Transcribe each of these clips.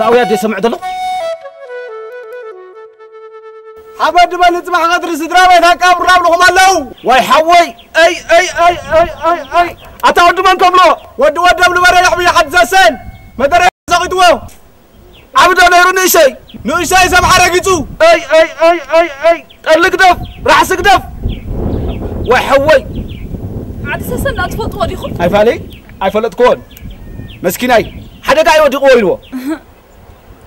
ኣውያት ደሰምዕ ዘሎ ሓመድ በል። ጽባሕ ቀትሪ ስድራ ቤት ኣቃብሩ ኣብልኹም ኣለዉ። ዋይ ሓወይ፣ ኣይ ኣይ ኣይ ኣይ ኣይ ኣይ ኣታ ወዲ መን ከብሎ? ወዲ ወደብ ልበረ የሕብዮ ሓድዘሰን መደረ ዘቒጥዎ። ዓብዶ ነይሩ ንእሸይ። ንእሸይ ሰብ ሓረጊጹ። ኣይ ኣይ ኣይ ኣይ ኣይ ጠሊ ግደፍ፣ ራሕሲ ግደፍ። ዋይ ሓወይ። ዓዲ ሰሰና ትፈልጥዎ ዲኹም? ኣይፋለይ፣ ኣይፈለጥክዎን። መስኪናይ፣ ሓደጋ እዩ ወዲቕዎ ኢልዎ።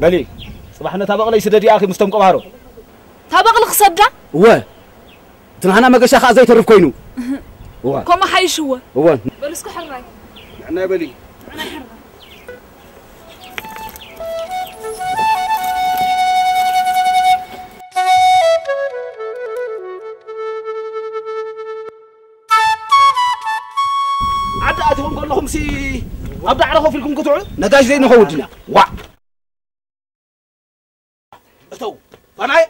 በሊ፣ ጽባሕ ነታ በቕለይ ስደዲ ኣኺ ምስቶም ቀባሮ። እታ በቕሊ ክሰዳ? እወ። እቲ ንሓና መገሻ ከኣ ዘይተርፍ ኮይኑ። እወ። ከምኡ ሓይሽ እወ። እወ። በሉ እስከ ሕራይ። ንዕናይ በሊ። ንዕናይ ሕራይ። ዓዲ ኣትኹም ከለኹምሲ ኣብ ዳዕሮ ኮፍ ኢልኩም ክትውዕሉ? ነጋሽ ዘይንኸውን ድና። ዋዕ። እተው። ፋናየ፣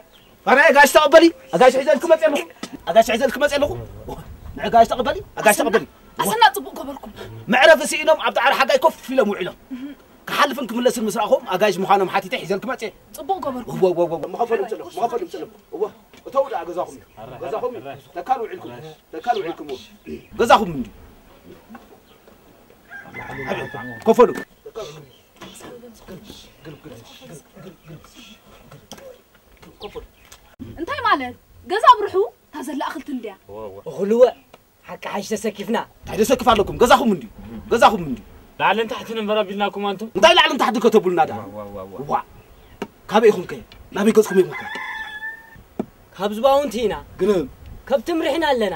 ፋናየ፣ ጋሽ ተቐበሊ። ኣጋሽ ሒዘልክ መጽእ ኣለኹ። ኣጋሽ ሒዘልክ መጽእ ኣለኹ። ንዕጋሽ ተቐበሊ፣ ኣጋሽ ተቐበሊ። ኣሰና ጽቡቕ ገበርኩም። መዕረፊ ስኢኖም ኣብ ዳዕሮ ሓጋይ ኮፍ ኢሎም ውዒሎም። ክሓልፍን ክምለስን ምስ ረኣኹም ኣጋሽ ምዃኖም ሓቲተ ሒዘልክ መጽእ። ጽቡቕ ገበርኩም። እወ፣ እወ፣ እወ፣ መኸፈሉ ምጽእ ኣለኹ፣ መኸፈሉ ምጽእ ኣለኹ። እወ፣ እተው ደኣ ገዛኹም እዩ። ገዛኹም እዩ። ተካል ውዒልኩም፣ ተካል ውዒልኩም እወ። ገዛኹም እንድዩ። ከፈሉ። እንታይ ማለት? ገዛ ኣብርሑ፣ እታ ዘላ እኽልቲ እንድያ። እኽልወ፣ ሓቂ ሓሽ ተሰኪፍና። እንታይ ደሰክፍ ኣለኩም? ገዛኹም እንድዩ። ገዛኹም እንድዩ። ላዕልን ታሕትን እምበር ኣቢልናኩም ኣንቱም። እንታይ ላዕልን ታሕትን ከተብሉና ደኣ? ዋ፣ ዋ፣ ዋ፣ ዋ። ዋ። ካበይ ኢኹም ከ? ናበይ ገጽኩም ኢኹም ከ? ካብ ዝባውንቲ ኢና። ግርም። ከብቲ ምሪሕና ኣለና።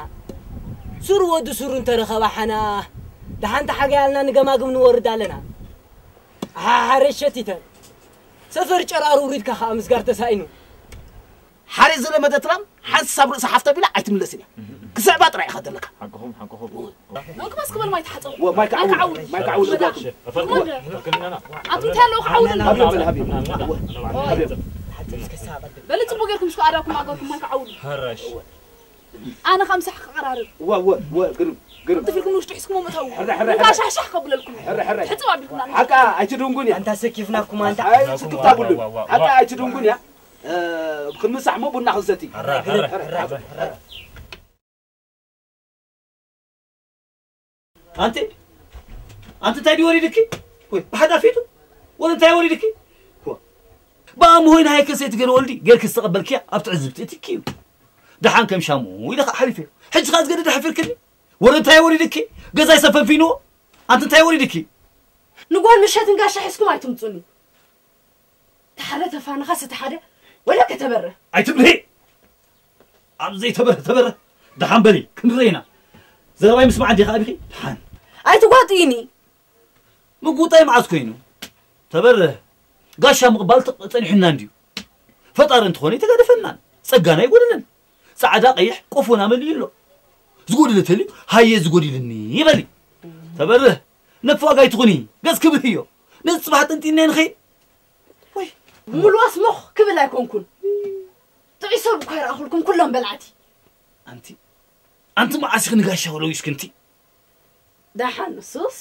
ሱር ወዲ ሱር እንተረኸባ ሓና፣ ደሓን ተሓገያልና ንገማግም ንወርድ ኣለና። ሓሓረ ሸቲተን። ሰፈር ጨራር ውሪድካ ኸኣ ምስጋር ተሳኢኑ። ሓሬት ዝለመደት ላም ሓንሳብ ርእሳ ሓፍ ተቢላ ኣይትምለስን እያ። ክስዕባ ጥራይ ኢኻ ዘለካ። ሓቅኹም፣ ሓቅኹም። እንክባስ ክበል ማይ ተሓጸቡ። ወ-፣ ማይ ከዓውል፣ ማይ ከዓውል፣ ማይ ከዓውል። ኣፈርኩ፣ ኣፈርኩ ኣለና። ኣቲ እንታይ ኣለዉ ክዓውል ኣለዉ። ሃብዮም በል፣ ሃብዮም። ወ-፣ ሃብዮም። በል ጽቡቕ ጌርኩም እስከ ኣዳኩም ኣገርኩም ማይ ከዓውሉ። ሕራሽ። ኣነ ከም ሳሕ ክቐራርብ። ወ-፣ ወ-፣ ወ-፣ ግርም፣ ግርም። ቅልጥፍ ኢልኩም ንውሽጢ ሒዝኩሞ ምእተዉ። ሕረ፣ ሕረ፣ እንካ ሕረ። ሻሕሻሕ ከብለልኩም። ሕረ፣ ሕረ። ሕጽብ ኣቢልኩም ኣነ። ሓቃ ኣይትድንጉን እያ። ኣንታ ሰኪፍናኩም ኣንታ። ኣይ፣ ስክፍታ ብሉ። ወ-፣ ወ-፣ ወ-፣ ሓቃ ኣይትድንጉን እያ። እ፣ ክንምሳሕ እሞ ቡና ክንሰቲ። ሕረ፣ ሕረ፣ ሕረ፣ ሕረ። ኣንቲ፣ ኣንቲ እንታይ ድዩ ወሪድኪ? ወይ፣ ብሓዳፊቱ? ወላ እንታይ ወሪድኪ? ዋ። ብኣምሆይ ናይ ከሰይቲ ገለ ወልዲ፣ ጌርኪ ዝተቐበልክያ፣ ኣብ ትዕዝብቲ እትኪ እዩ። ደሓን ከም ሻሙ ኢለ ኸዓ ሓሊፈ። ሕጂ ኸዓ ዝገደደ ሓፊርክኒ? ወላ እንታይ ወሪድኪ? ገዛይ ሰብ ፈንፊንዎ? ኣንቲ እንታይ ወሪድኪ? ንጓል ምሸት እንጋሻ ሒዝኩም ኣይትምጹኒ። ተሓረ ተፋንኻስ እቲ ሓደ ወላ ከተበርህ። ኣይትብልሂ! ኣብ ዘይተበርህ ተበርህ። ደሓን በሊ፣ ክንርኢ ኢና። ዘረባይ ምስማዕ እንዲኻ ኣቢኺ? ደሓን። ኣይትጓጥይኒ። ምጉጣይ መዓስ ኮይኑ? ተበርህ። ጋሻ ምቕባል ተ-፣ ጸኒሑና እንድዩ። ፈጣሪ እንተኾነ ኣይተጋደፈናን። ጸጋና ኣይጎደለን። ጻዕዳ ቀይሕ ቆፎና መሊኡ ኣሎ። ዝጎደለ ተልዩ፣ ሃየ ዝጎዲልኒ ይበሊ። ተበርህ። ነፍሲ ዋጋ ኣይትኹኒ። ገጽ ክብርህዮ። ነዚ ጽባሕ ጠንጢንና ንኸይድ። ወይ፣ ምሉዋስ ሞኽ ክብል ኣይኮንኩን። ጥዑይ ሰብ እኳ ይረኣኹልኩም ኩሎም በላዕቲ። ኣንቲ፣ ኣንቲ መዓስ ኢኺ ንጋሻ ወለዊስኪ ኣንቲ? ደሓን ንሱስ።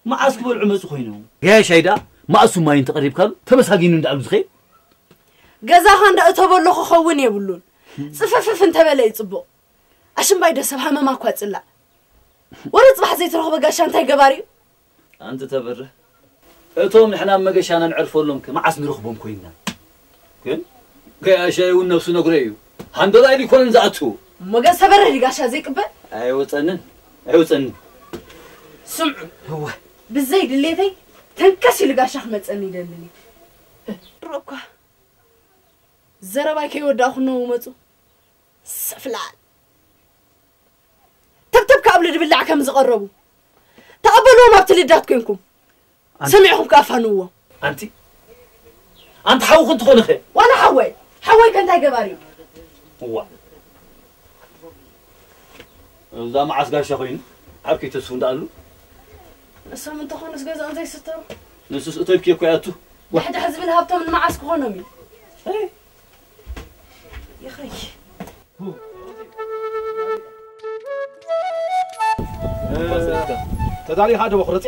መዓስ ክበልዑ መጹ ኮይኖም? ጋሻይ ደኣ መኣሱ ማይ እንተቐሪብካሉ ተመሳጊኑ እንዳኣሉ ዝኸይድ? ገዛኻ እንዳ እተበሎ ክኸውን የብሉን። ጽፍፍፍ እንተበለ እዩ ጽቡቕ። ኣሽምባይ ዶ ሰብ ሃመማ እኳ ጽላእ። ወረ ጽባሕ ዘይተረኽበ ጋሻ እንታይ ገባር እዩ? ኣንቲ ተበርህ፣ እቶም ንሕና ኣብ መገሻና ንዕርፈሎም ከ መዓስ ንረኽቦም ኮይንና? ግን ገያሻይ እውን ነብሱ ነግሮ እዩ። ሃንደራ ኢሉ ይኮነን ዝኣቱ። እሞ ገዝ ተበርህ ድዩ ጋሻ ዘይቅበል? ኣይወጸንን፣ ኣይወጸንን። ስምዑ፣ እወ። ብዘይ ድሌተይ ተንከስ ኢሉ ጋሻ ክመጸኒ ይደልን እዩ። ርኦ እኳ ዘረባይ ከይወዳእኩ ነው መጹ። ሰፍላል። ተብተብ ካብ ልድብላዕ ከም ዝቐረቡ ተቐበልዎም ኣብቲ ልዳት ኮንኩም። ኣን- ሰሚዕኹም ከኣ ፋንውዎም። ኣንቲ፣ ኣንቲ ሓውኹ እንትኾነ ኸ? ዋላ ሓወይ፣ ሓወይ ከ እንታይ ገባር እዩ? እዋ። እዛ መዓስ ጋሻ ኮይኑ ዓርከይ ተስፉ እንዳኣሉ? እሶም እንተኾኑስ ገዛኦም ዘይስተሩ? ንሱስ እቶይብኪ እኮ ያቱ። ዳሕዳሕ ዝብል ሃብቶም ንመዓስ ክኾኖም እዩ? ኣይ። ይኸይ። ተዳሊኻ ዶ መቑረጺ?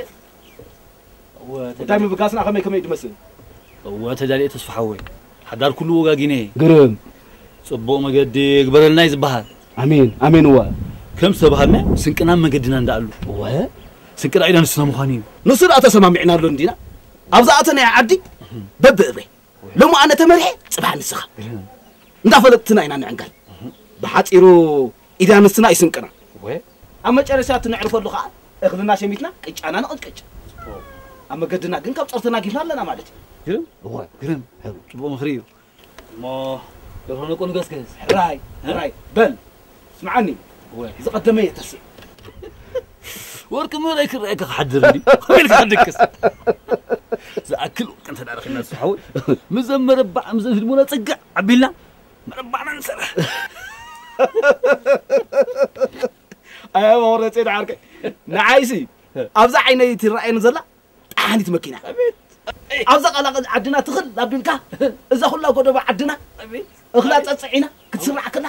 እወ፣ እንታይ ምብጋስና ከመይ ከመይ ድመስል? እወ ተጃሊኤ ተስፋ ሓወይ፣ ሓዳር ኩሉ ወጋጊነ። ግርም። ጽቡቕ መገዲ ግበረልና እዩ ዝበሃል። ኣሜን፣ ኣሜን። እወ። ከም ዝተባሃልና ስንቅና መገድና እንዳኣሉ። እወ። ስንቅና ኢዳ ንስና ምዃኑ እዩ። ንሱ ደኣ ተሰማሚዕና ኣሎ እንዲና። ኣብዛ ኣተናያ ዓዲ በብእብሬ። ሎሚ ኣነ ተመሪሐ፣ ጽባሕ ንስኻ። እንዳፈለጥትና ኢና ንዕንገል። ብሓጺሩ ኢዳ ንስና እዩ ስንቅና። እወ። ኣብ መጨረሻ እቲ ነዕርፈሉ ኸኣ እኽልና ሸሚትና ቅጫና ንቕጭቅጭ። ኣብ መገድና ግን ካብ ጸርትና ጊፍና ኣለና ማለት እዩ። ግርም? እወ። ግርም። ጽቡቕ ምኽሪ እዩ። እሞ ደርሆ ነቁ ንገስግስ። ሕራይ፣ እ? ሕራይ። በል፣ ስምዓኒ። እወ። ዝቐደመ እየ ተስእ። ወርቂ ምእራይ ክረኣየካ ክሓድር እንዲ። ከመይ ኢልካ ክትድቅስ? ዝኣክል ወርቂ እንተ ደኣ ረኺብና፣ ዝሓወይ። ምዘም መረባዕ፣ ምዘም ህድሞና ጽግዕ ኣቢልና፣ መረባዕና ንሰርሕ። ኣየ መቑረጺ ደሓርከ። ንዓይሲ፣ ኣብዛ ዓይነይ ትረኣየኒ ዘላ፣ ጠሓኒት መኪና። ኣብዛ ቃላቕል ዓድና ትኽል ኣቢልካ፣ እዛ ኩላ ጎደባ ዓድና፣ እኽላ ጸጽዒና ክትስራዕ ከላ፣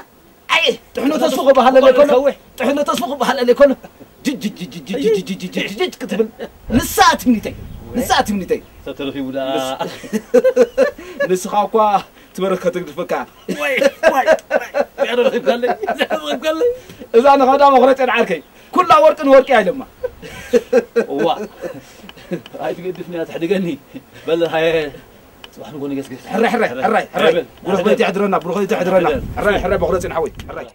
ኣየ፣ ጥሕኖ ተስፉ ክበሃለለይ ከሎ፣ ጥሕኖ ተስፉ ክበሃለለይ ከሎ፣ ጅጅ ክትብል፣ ንሳ ትምኒተይ፣ ንሳ ትምኒተይ። ተተረኺቡ ደኣ። ንስኻ እኳ ትበረከ ትግድፈካ። ወይ፣ ወይ፣ ወይ፣ ያረብካለይ፣ ያረብካለይ። እዛ ንኸዳ መቑረጺ ደሓርከይ። ኩላ ወርቂ ንወርቂ ኣይለማ። እዋ። ኣይትገድፍኒ፣ ኣትሕድገኒ። በል፣ ሃየ፣ ጽባሕ ንጎ ንገስግስ። ሕራይ፣ ሕራይ፣ ሕራይ፣ ሕራይ። በል፣ ብሩኽ ለይቲ ይሕድረና፣ ብሩኽ ለይቲ ይሕድረና። ሕራይ፣ ሕራይ፣ መቑረጺ ንሓወይ፣ ሕራይ።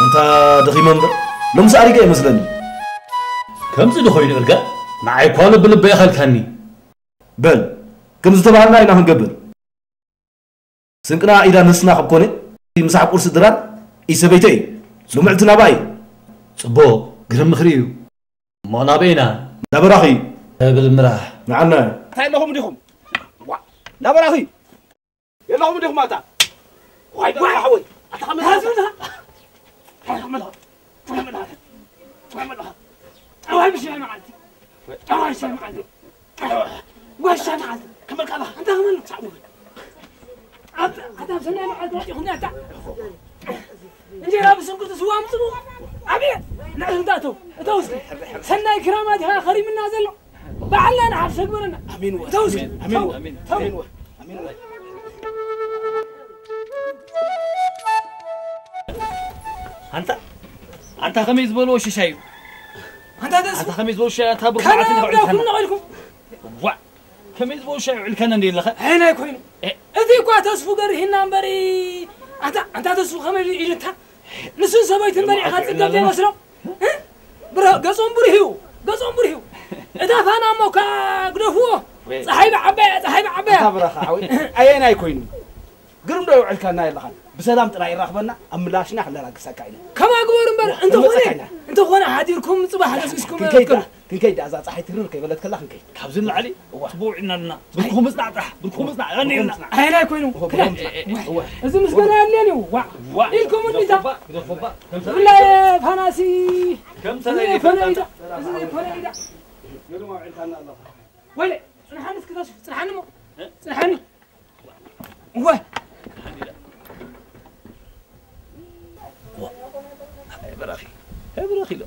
ኣንታ ደኺመ እምበር፣ ሎምስ ኣሪገ ይመስለኒ። ከምዚ ዶ ኮይኑ እርጋ? ንዓይ እኳ ልቢ ልበ ኢኻ ኢልካኒ። በል፣ ከም ዝተባህልና ኢና ክንገብር። ስንቅና ኢዳ ንስና ክብ ኮነ፣ ምሳሕ ቁርሲ ድራር፣ ኢሰበይተ እዩ። ልምዕቲ ናባ እዩ። ጽቡቕ፣ ግርም ምኽሪ እዩ። እሞ ናበይ ኢና? ናበራኺ። እብል ምራሕ። ንዓና። እንታይ ኣለኹም ዲኹም? ዋ፣ ናበራኺ። የለኹም ዲኹም ኣታ? ዋይ፣ በቃ ሓወይ። ኣታ ከመይ ሃዝና። እንታይ ከመልኻ? እንታይ ከመልኻ? እንታይ ከመልኻ? ጠዋይ ብሻይ መዓልቲ። ጠዋይ ሻይ መዓልቲ። ዋይ ሻይ መዓልቲ። ከመልካ ኣለኻ? እንታይ ከመልካ? ሳዕቡ። ኣታ፣ ኣታ፣ ሰናይ መዓልቲ ወዲኹም ኣታ። እንጀራ ብስንኩርቲ ስዋ ምጽኡ። ኣቤት! ንዕስ እንታእተው። እተው እስኪ። ሰናይ ክራማት ኢኻ ከሪምና ዘሎ። ባዕልና ንሓፍሰ ግበረና። ኣሜን ወ-፣ እተው እስኪ። ኣሜን ወ-፣ ተው፣ ኣሜን ተው። ኣሜን ወ-፣ ኣሜን ወ-። ኣንታ፣ ኣንታ ከመይ ዝበልዎ ሽሻይ እዩ? ኣንታ ተስፉ። ኣንታ ከመይ ዝበልዎ ሽሻይ፣ ኣንታ ብርኩዓትን ካና ከውዒልካና። እንዳኹም ነቒልኩም። ዋ፣ ከመይ ዝበልዎ ሽሻይ ውዒልካና እንደ የለኸ? ኣይ ናይ ኮይኑ። እ። እቲ እኳ ተስፉ ገርሂና እምበሪ፣ ኣንታ፣ ኣንታ ተስፉ ከመይ ኢሉታ? ንሱን ሰበይቱን በሊዕኻ ትጽገብ ዘይመስሎ? እ? ብረ-፣ ገጾም ብሩህ እዩ፣ ገጾም ብሩህ እዩ። እታ ፋና እሞ እካ ግደፍዎ። ወይ። ጸሓይ ብዓባያ፣ ጸሓይ ብዓባያ። ኣታ ብረኻ ሓወይ፣ ኣየናይ ኮይኑ? ግርም ዶ ይውዕልካና የለኻን? ብሰላም ጥራይ ይራኽበና፣ ኣብ ምላሽና ክነላግሰካ ኢና። ከማ ግበሩ እምበር፣ እንተኾነ፣ ክንመጸካ ኢና። እንተኾነ ሓዲርኩም ጽባሕ ገስግስኩም ክንከይድ ትከዱ። ክንከይድ እዛ ጸሓይ ትርር ከይበለት ከላ ክንከይድ። ካብዚ ንላዕሊ እዋ። ጽቡቕ ውዒልና ኣለና። ብርኩኹም ምጽናዕ ጥራሕ፣ ብርኩኹም ምጽናዕ። ብርኩኹም ቀኒልና። ምጽናዕ። ኣይ፣ ናይ ኮይኑ። እዋ፣ ክዳ-፣ እዋ፣ እዋ። እዚ ምስጋና የድልየን እዩ። ዋ። ዋ። ኢልኩም እንዲታ። ግደፎባ፣ ግደፎባ። ከም ሰበይቲ ብፍላይ ፋናሲ። ከም ሰበይቲ እዚ ዘይኮነ ይፈልጣ። ኢዳ። እዚ ዘይኮነ ኢዳ። ግርማ ውዒልካና ኣለኻ። ወይለ፣ ጽንሓኒ እስኪ ተስፉ፣ ጽንሓኒ እሞ። እ? ጽንሓኒ። እወ። ኣይ በራኺ፣ ኣይ በራኺ ኢሎ።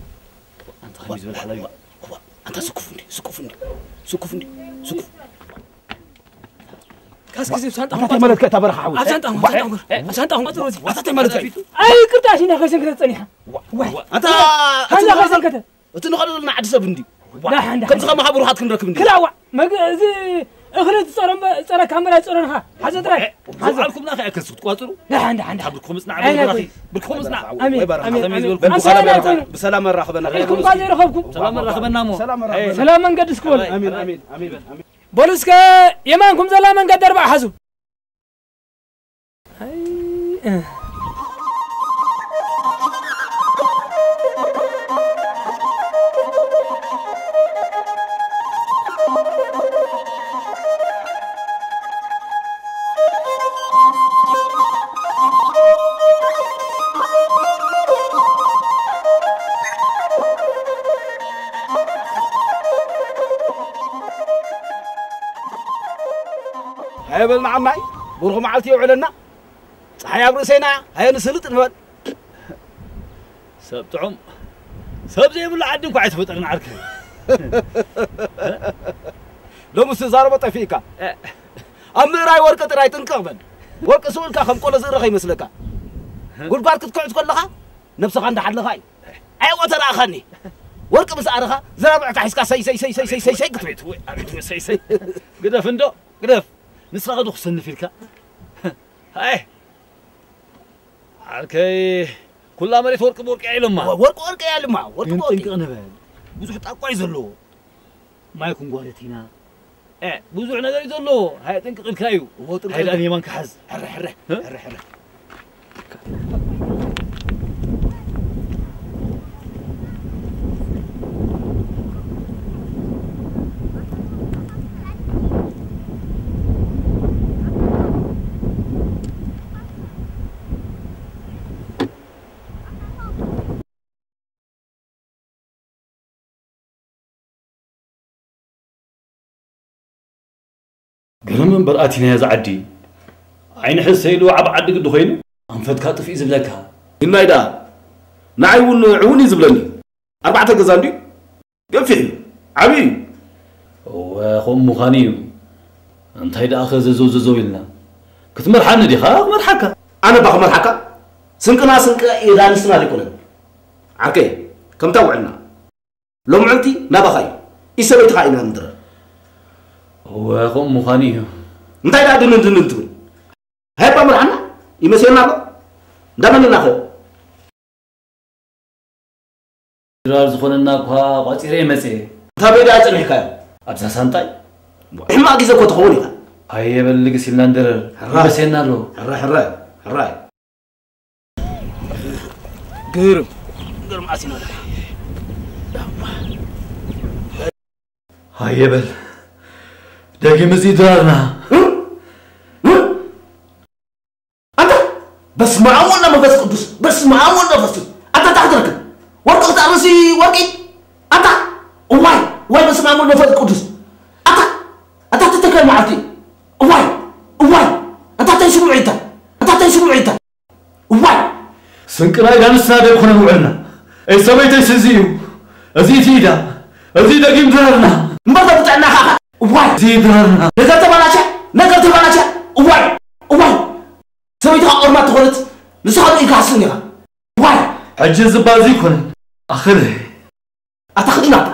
ኣንታ ከመይ ዝበል ሓላዊ። ኣንታ ስኩፍ እንዲ፣ ስኩፍ እንዲ፣ ስኩፍ እንዲ፣ ስኩፍ። ካስኪ ዝብ ሳንጣ ኣንታ ተመለስከ፣ እታ በረኻ ሓዊ። ኣብ ሳንጣ፣ ኣብ ሳንጣ፣ ኣብ ሳንጣ፣ ቆጽሮ እዚ። ኣንታ ተመለስከ። ኣይ ይቅርታ፣ ሽና ከሰንክተ ጸኒሓ። ዋ፣ ዋ። ኣንታ፣ ኣንታ ከሰንክተ። እቲ ንኸዶ ዘለና ዓዲ ሰብ እንድዩ። ዳሓን፣ ዳሓን። ከምዚ ከማኻ ብሩኻት ክንረክብ እንድዩ። ክላዋ፣ መግ-፣ እዚ እኽሊ ትጸሮ እምበ-፣ ጸረካ እምበር ኣይጸረንኻ። ሓዘ ጥራይ። ሓዘ። ዝውዓልኩምና ከኣ ከስ ክትቋጽሩ። ዳሓን፣ ዳሓን፣ ዳሓን። ብርኩም ምጽናዕ፣ ኣይ፣ ብርኩም ናይ ምጽናዕ። ኣሜን፣ ብርኩም ምጽናዕ። ኣሜን፣ ኣሜን። ኣሜን። ብሰላም ኣሰላም ኣራ-፣ ይኩኑ። ብሰላም ኣራኽበና። ኢልኩም እኳ ዘይረኸብኩም። ሰላም ኣራኽበና እሞ። ሰላም ኣራኽበና። ሰላም መንገዲ እስኪ በሉ። ኣሜን፣ ኣሜን፣ ኣሜን፣ ኣሜን። በሉ እስከ የማንኩም ዘላ መንገዲ ኣርባዓ ሓዙ። ሃየ በል ንዓናይ፣ ብሩኽ መዓልቲ የውዕለና። ጸሓይ ኣብ ርእሰይና፣ ሃየ ንስልጥ ንበል። ሰብ ጥዑም፣ ሰብ ዘይብሉ ዓዲ እንኳ ኣይተፈጠርን ዓርከይ። ሎምስ ትዛረቦ ጠፊእካ። ኣብ ምእራይ ወርቂ ጥራይ ጥንቅቕ በል። ወርቂ ስቕ ኢልካ ከም ቆሎ ዝእረ ከይመስለካ። ጉድጓድ ክትኩዕት ከለኻ ነብስኻ እንዳሓለኻ እዩ። ኣይወ ተራእኻኒ። ወርቂ ምስ ኣረኻ ዘራብዕካ ሒዝካ ሰይ ሰይ ሰይ ሰይ ሰይ ሰይ ሰይ ክትብል። ኣቤት ወይ፣ ኣቤት ወይ፣ ሰይ ሰይ። ግደፍ እንዶ፣ ግደፍ። ንስኻ ከ ዶ ክሰንፍ ኢልካ? ሃይ። ዓርከይ፣ ኩላ መሬት ወርቂ ብወርቂ እያ ኢሎማ። ወ-፣ ወርቂ ወርቂ እያ ኢሎማ። ወርቂ ግን ብወርቂ። ጥንቅቕ ንበል። ብዙሕ ጣቋ እዩ ዘለዎ። ማይ ክንጓረት ኢና። እ፣ ብዙሕ ነገር እዩ ዘለዎ። ሃየ ጥንቅቕ ኢልካ እዩ። እዎ፣ ጥንቅቕ ሃየ ደኣ ኢልካ። የማንካ ሓዝ። ሕረ፣ ሕረ፣ እ? ሕረ፣ ሕረ። ግርም እምበር ኣቲናያ እዛ ዓዲ። ዓይኒ ሕሰ ኢሉ ዓብ ዓዲ ግዲ ኮይኑ ኣንፈትካ ጥፍእ ዝብለካ። ግናይ ደኣ ንዓይ እውን ዕውን እዩ ዝብለኒ። ኣርባዕተ ገዛ እንድዩ ገፊሕ እዩ፣ ዓብዪ እዩ። እወ፣ ከምኡ ምዃኑ እዩ። እንታይ ደኣ ኸ ዘዘው ዘዘው ኢልና? ክትመርሓኒ ዲኻ? ክመርሓካ። ኣነ እባ ክመርሓካ? ስንቅና ስንቂ ኢድ ኣንስትና ዘይኮነን። ዓርከይ፣ ከምታ ውዕልና። ሎምዕንቲ ናባኻ እዩ። ኢድ ሰበይትኻ ኢና ንድረር። እወ፣ ከምኡ ምዃኑ እዩ። እንታይ ደኣ ድንን ድንን ትብል? ሃይባ መርሓና ይመስየና ኣሎ። እንዳመንና ኸ? ድራር ዝኾነና እኳ ቋጺረ እየ መጽየ። እንታይ በይ ደኣ ጸኒሕካዮ? ኣብዛ ሳንጣይ። ሕማቕ ግዜ እኮ ትኸውን ኢኻ። ኣየ በል ልግስ ኢልና ንድረር። ሕራይ። ይመስየና ኣሎ። ሕራይ፣ ሕራይ፣ ሕራይ። ግርም፣ ግርም ኣሲና። ሃየ በል። ደጊም እዚ ድራርና። ኣንታ፣ በስመ ኣብ ወወልድ ወመንፈስ ቅዱስ፣ በስመ ኣብ ወወልድ ወመንፈስ ቅዱስ። ኣንታ፣ እንታይ ክትረክብ? ወርቂ ክትኣርሲ ወርቂ? ኣንታ፣ እዋይ፣ እዋይ፣ በስመ ኣብ ወወልድ ወመንፈስ ቅዱስ። ኣንታ፣ ኣንታ፣ ተተከል መዓልቲ። እዋይ፣ እዋይ፣ ኣንታ፣ እንታይ ስምዒት? ኣንታ፣ እንታይ ስምዒት? እዋይ! ስንቅና ኢዳ ንስና ዶ ኣይኮነን ውዕልና? ኣይ ሰበይተይስ እዚ እዩ። እዚ እቲ ኢዳ። እዚ ደጊም ድረርና። እምበር ዶ ብጥዕናኻ ኢኻ? እዋይ! እዚ ድረርና። ነገር ተባላሸ፣ ነገር ተባላሸ። እዋይ! እዋይ! ሰበይትኻ ቆርማት ተኾነት ንስኻ ዶ ኢልካ ሓስን ኢኻ? እዋይ! ሕጂ ዝባል እዚ ኣይኮነን። ኣኽለ። ኣታ ኽድ ናብታ፣